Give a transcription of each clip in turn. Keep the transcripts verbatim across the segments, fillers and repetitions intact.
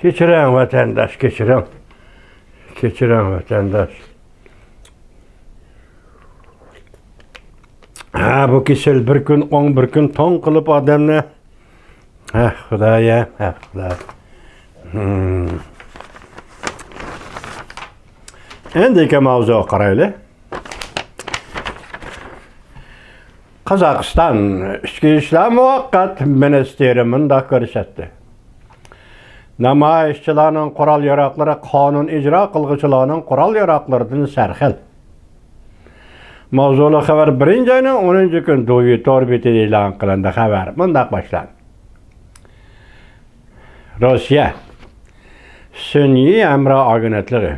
كەچۈرۈڭ، ۋەتەنداش، كەچۈرۈڭ. كەچۈرۈڭ، ۋەتەنداش. ھە، بۇ كېسەل بىر كۈن ئوڭ، بىر كۈن توڭ قىلىپ ئادەمنى. ھە، خۇدايىم، ھە، خۇدايىم. ھىم. ئەمدىكى ماۋزۇغا قارايلى. قازاقىستان ئىچكى ئىشلار مۇۋەققەت مىنىستىرى مۇنداق كۆرسەتتى: نامايىشچىلارنىڭ قورال-ياراغلىرى قانۇن ئىجرا قىلغۇچىلارنىڭ قورال-ياراغلىرىدىن سەرخىل. ماۋزۇلۇق خەۋەر بىرىنچى ئاينىڭ ئونىنچى كۈنى دۇيى تور بېتىدە ئېلان قىلىندى. خەۋەر مۇنداق باشلاندى. روسىيە سۈنئىي ھەمراھ ئاگېنتلىقى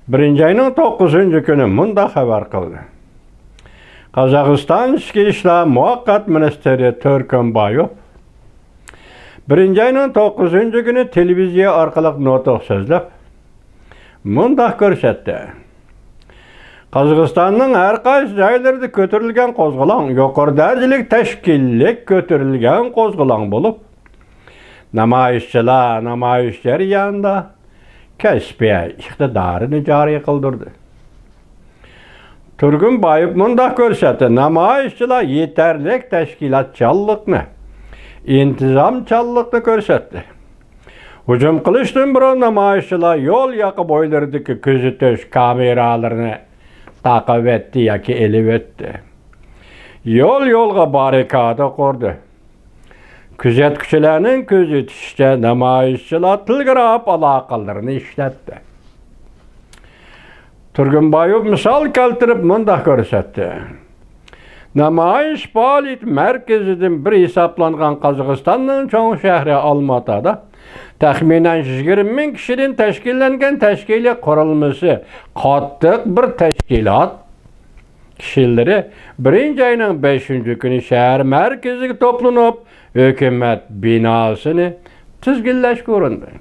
بىرىنچى ئاينىڭ توققۇزىنچى كۈنى مۇنداق خەۋەر قىلدى: قازاقىستان ئىچكى ئىشلار مۇۋەققەت مىنىستىرى تۈركۈمبايوف بىرىنچى ئاينىڭ توققۇزىنچى كۈنى تېلېۋىزىيە ئارقىلىق نۇتۇق سۆزلەپ، مۇنداق كۆرسەتتى: قازاقىستاننىڭ ھەر قايسى جايلىرىدا كۆتۈرۈلگەن قوزغىلاڭ يۇقىرى دەرىجىلىك تەشكىللىك كۆتۈرۈلگەن قوزغىلاڭ بولۇپ، نامايىشچىلار نامايىش جەريانىدا كەسپىي ئىقتىدارىنى جارى قىلدۇردى. تۇرغۇنبايېۋ مۇنداق كۆرسەتتى: نامايىشچىلار يېتەرلىك تەشكىلاتچانلىقنى، ئىنتىزامچانلىقنى كۆرسەتتى. ھۇجۇم قىلىشتىن بۇرۇن نامايىشچىلار يول ياقا بويلىرىدىكى كۆزىتىش كامېرالىرىنى تاقىۋەتتى ياكى ئېلىۋەتتى. يول-يولغا باررىكادا قۇردى. كۆزەتكۈچىلەرنىڭ كۆزىتىشىچە، نامايىشچىلار تېلېگراف ئالاقىلىرىنى ئىشلەتتى. تۇرغۇنبايېۋ مىسال كەلتۈرۈپ مۇنداق كۆرسەتتى: نامايىش پائالىيىتى مەركىزىدىن بىر ھېسابلانغان قازاقىستاننىڭ چوڭ شەھىرى ئالماتادا تەخمىنەن يىگىرمە مىڭ كىشىدىن تەشكىللەنگەن تەشكىلىي قۇرۇلمىسى قاتتىق بىر تەشكىلات كىشىلىرى بىرىنچى ئاينىڭ بەشىنچى كۈنى شەھەر مەركىزىگە توپلىنىپ، ھۆكۈمەت بىناسىنى تىزگىنلەشكە ئۇرۇندى.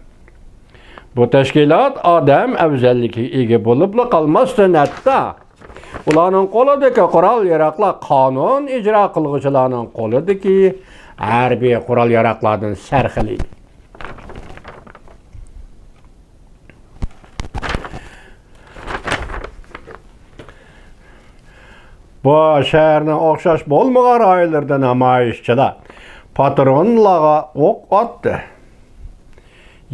بۇ تەشكىلات ئادەم ئەۋزەللىكىگە ئىگە بولۇپلا قالماستىن، ھەتتا ئۇلارنىڭ قولىدىكى قورال-ياراغلار قانۇن ئىجرا قىلغۇچىلارنىڭ قولىدىكى ھەربىي قورال-ياراغلاردىن سەرخىل ئىدى. بۇ شەھەرنىڭ ئوخشاش بولمىغان رايونلىرىدا نامايىشچىلار پاترونلارغا ئوق ئاتتى.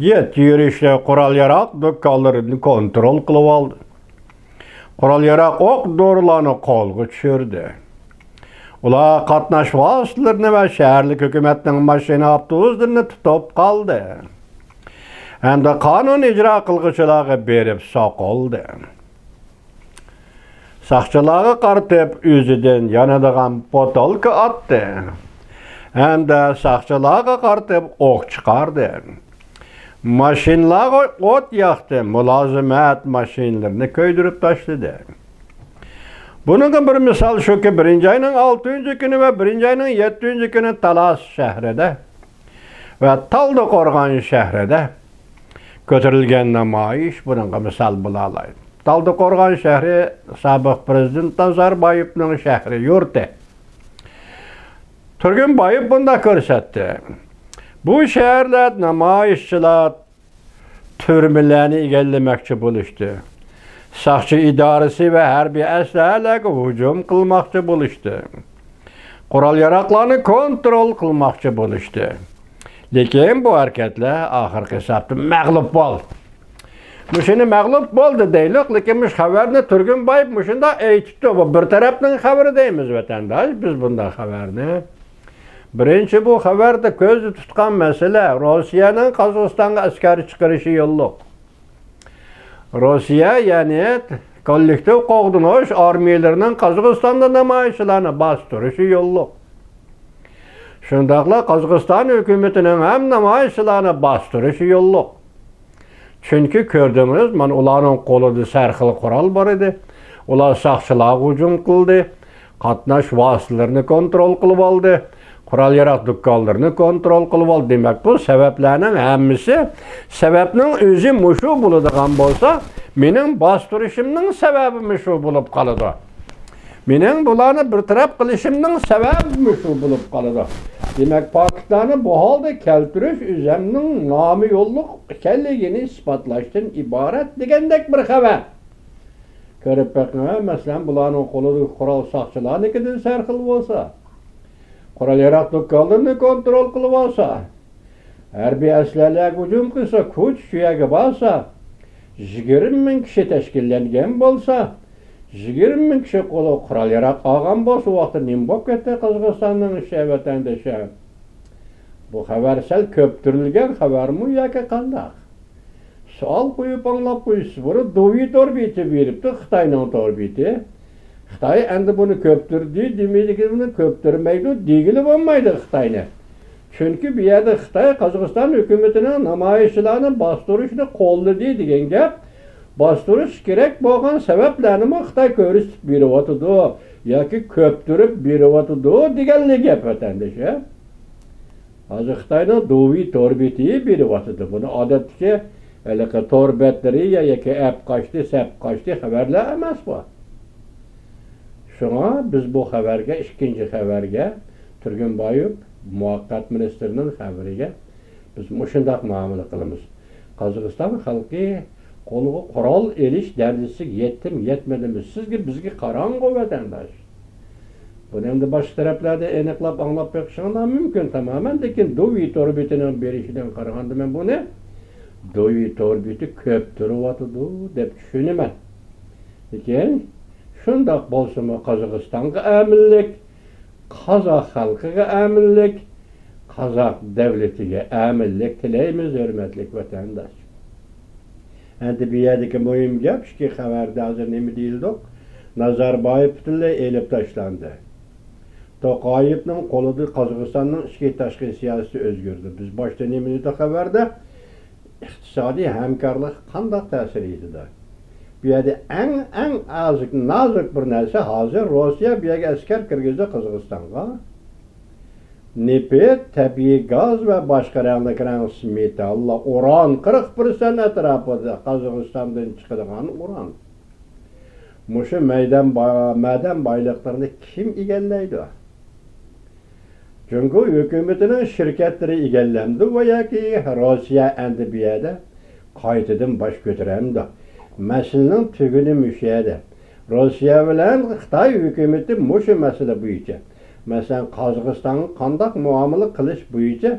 يەتتە يۈرۈشلۈك قورال-ياراغ دۇكانلىرىنى كونترول قىلىۋالدى. قورال-ياراغ، ئوق-دورىلارنى قولغا چۈشۈردى. ئۇلار قاتناش ۋاسىتىلىرىنى ۋە شەھەرلىك ھۆكۈمەتنىڭ ماشىنا ئاپتوبۇسلىرىنى تۇتۇپ قالدى ھەمدە قانۇن ئىجرا قىلغۇچىلارغا بېرىپ سوقۇلدى. ساقچىلارغا قارىتىپ ئۆزىدىن يانىدىغان بوتۇلكا ئاتتى ھەمدە ساقچىلارغا قارىتىپ ئوق چىقاردى. ماشىنىلارغا ئوت ياقتى، مۇلازىمەت ماشىنىلىرىنى كۆيدۈرۈپ تاشلىدى. بۇنىڭغا بىر مىسال شۇكى، بىرىنچى ئاينىڭ ئالتىنچى كۈنى ۋە بىرىنچى ئاينىڭ يەتتىنچى كۈنى تالاس شەھىرىدە ۋە تالدىقورغان شەھىرىدە كۆتۈرۈلگەن نامايىش بۇنىڭغا مىسال بولالايدۇ. تالدىقورغان شەھىرى سابىق پىرېزىدېنت نازاربايېۋنىڭ شەھىرى، يۇرتى. تۇرغۇنبايېۋ بۇنداق كۆرسەتتى: بۇ شەھەرلەر نامايىشچىلار تۈرمىلەرنى ئىگىلىمەكچى بولۇشتى. ساقچى ئىدارىسى ۋە ھەربىي ئەسلىھەلەرگە ھۇجۇم قىلماقچى بولۇشتى. قورال-ياراغلارنى كونترول قىلماقچى بولۇشتى. لېكىن بۇ ھەرىكەتلەر ئاخىرقى ھېسابتا مەغلۇپ بولدى. مۇشۇنى مەغلۇپ بولدى دەيلۇق، لېكىن مۇشۇ خەۋەرنى تۇرغۇنبايېۋ مۇشۇنداق ئېيتىپتۇ. بۇ بىر تەرەپنىڭ خەۋىرى دەيمىز، ۋەتەنداش، بىز بۇنداق خەۋەرنى. بىرىنچى، بۇ خەۋەردە كۆزدە تۇتقان مەسىلە روسىيەنىڭ قازاقىستانغا ئەسكەر چىقىرىشى يوللۇق. روسىيە، يەنى كوللېكتىپ قوغدىنىش ئارمىيىلىرىنىڭ قازاقىستاندا نامايىشچىلارنى باستۇرۇشى يوللۇق. شۇنداقلا قازاقىستان ھۆكۈمىتىنىڭ ھەم نامايىشچىلارنى باستۇرۇشى يوللۇق. چۈنكى كۆردىڭىز، مانا ئۇلارنىڭ قولىدا سەرخىل قورال بار ئىدى. ئۇلار ساقچىلارغا ھۇجۇم قىلدى، قاتناش ۋاسىتىلىرىنى كونترول قىلىۋالدى، قورال-ياراغ دۇكانلىرىنى كونترول قىلىۋالدى. دېمەك، بۇ سەۋەبلەرنىڭ ھەممىسى، سەۋەبنىڭ ئۆزى مۇشۇ بولىدىغان بولسا، مېنىڭ باستۇرۇشۇمنىڭ سەۋەبىمۇ شۇ بولۇپ قالىدۇ. مېنىڭ بۇلارنى بىر تەرەپ قىلىشىمنىڭ سەۋەبىمۇ شۇ بولۇپ قالىدۇ. دېمەك، پاكىتلارنى بۇ ھالدا كەلتۈرۈش ئۆزەمنىڭ نامى يوللۇق ئىكەنلىكىنى ئىسپاتلاشتىن ئىبارەت دېگەندەك بىر خەۋەر. كۆرۈپ بېقىڭ، مەسىلەن، بۇلارنىڭ قولىدىكى قورال ساقچىلارنىڭكىدىن سەرخىل بولسا، قورال ياراغ دۇكانلىرىنى كونترول قىلىۋالسا، ھەربىي ئەسلىھەلەرگە ھۇجۇم قىلسا، كوچا چۈيەگە بارسا، يىگىرمە مىڭ كىشى تەشكىللەنگەن بولسا، يىگىرمە مىڭ كىشى قولىغا قورال ياراغ ئالغان بولسا، ئۇ ۋاقىتتا نېمە بولۇپ كەتتى قازاقىستاننىڭ ئىشى، ۋەتەندىشى؟ بۇ خەۋەر سەل كۆپتۈرۈلگەن خەۋەرمۇ ياكى قانداق؟ سوئال قويۇپ ئاڭلاپ قويىسىز. بۇنى دوۋي تور بېتى بېرىپتۇ، خىتاينىڭ تور بېتى. خىتاي ئەمدى بۇنى كۆپتۈردى دېمەيدىكى، بۇنى كۆپتۈرمەيدۇ دېگىلى بولمايدۇ خىتاينى. چۈنكى بۇ يەردە خىتاي قازاقىستان ھۆكۈمىتىنىڭ نامايىشچىلارنى باستۇرۇشنى قوللىدى دېگەن گەپ. باستۇرۇش كېرەك بولغان سەۋەبلەرنىمۇ خىتاي كۆرسىتىپ بېرىۋاتىدۇ ياكى كۆپتۈرۈپ بېرىۋاتىدۇ دېگەنلا گەپ، ۋەتەندىشى، ھە؟ ھازىر خىتاينىڭ دوۋي تور بېتى بېرىۋاتىدۇ. بۇنى ئادەتتىكى ھېلىقى تور بەتلىرى يا ياكى ئەپ قاچتى، سەپ قاچتى خەۋەرلەر ئەمەس بۇ. شۇڭا بىز بۇ خەۋەرگە، ئىككىنچى خەۋەرگە، تۇرغۇنبايېۋ مۇۋەققەت مىنىستىرنىڭ خەۋىرىگە بىز مۇشۇنداق مۇئامىلە قىلىمىز. قازاقىستان خەلقى قولىغا قورال ئېلىش دەرىجىسىگە يەتتىمۇ يەتمىدىمۇ؟ سىزگە، بىزگە قاراڭغۇ، ۋەتەنداش. بۇنى ئەمدى باشقا تەرەپلەردە ئېنىقلاپ ئاڭلاپ بېقىشىڭلار مۇمكىن تامامەن، لېكىن دوۋي تور بېتىنىڭ بېرىشىدىن قارىغاندا مەن بۇنى دوۋي تور بېتى كۆپتۈرۈۋاتىدۇ دەپ چۈشىنىمەن. لېكىن شۇنداق بولسىمۇ قازاقىستانغا ئەمىنلىك، قازاق خەلقىگە ئەمىنلىك، قازاق دەۋلىتىگە ئەمىنلىك تىلەيمىز، ھۆرمەتلىك ۋەتەنداش. ئەمدى بۇ يەردىكى مۇھىم گەپ، ئىككى خەۋەردە ھازىر نېمە دېيىلدۇق؟ نازاربايېۋ پۈتۈنلەي ئېلىپ تاشلاندى. توقايېۋنىڭ قولىدا قازاقىستاننىڭ ئىچكى تاشقى سىياسىتى ئۆزگەردى. بىز باشتا نېمە دېدۇق خەۋەردە؟ ئىقتىسادىي ھەمكارلىققا قانداق تەسىر يېتىدۇ؟ بۇ يەردە ئەڭ، ئەڭ ئازىك، نازۇك بىر نەرسە، ھازىر روسىيە بۇ يەرگە ئەسكەر كىرگۈزدى قازاقىستانغا. نېفىت، تەبىئىي گاز ۋە باشقا رەڭلىك رەڭسىز مېتاللار، ئۇران، قىرىق پىرسەنت ئەتراپىدا قازاقىستاندىن چىقىدىغان ئۇران. مۇشۇ مەيدەن با-، مەدەن بايلىقلىرىنى كىم ئىگىلەيدۇ؟ جۇڭگو ھۆكۈمىتىنىڭ شىركەتلىرى ئىگىلەمدۇ ۋە ياكى روسىيە ئەمدى بۇ يەردە قايتىدىن باش كۆتۈرەمدۇ؟ مەسىلىنىڭ تۈگۈنى مۇشۇ يەردە. روسىيە بىلەن خىتاي ھۆكۈمىتى مۇشۇ مەسىلە بويىچە، مەسىلەن، قازاقىستانغا قانداق مۇئامىلە قىلىش بويىچە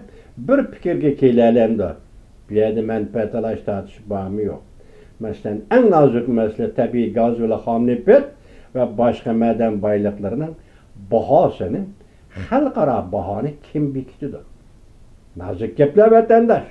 بىر پىكىرگە كېلەلەمدۇ؟ بۇ يەردە مەنپەئەت تالاش تارتىش بارمۇ يوق؟ مەسىلەن، ئەڭ نازۇك مەسىلە تەبىئىي گاز ۋە خام نېفىت ۋە باشقا مەدەن بايلىقلىرىنىڭ باھاسىنى، خەلقئارا باھانى كىم بېكىتىدۇ؟ نازۇك گەپلەر، ۋەتەنداش.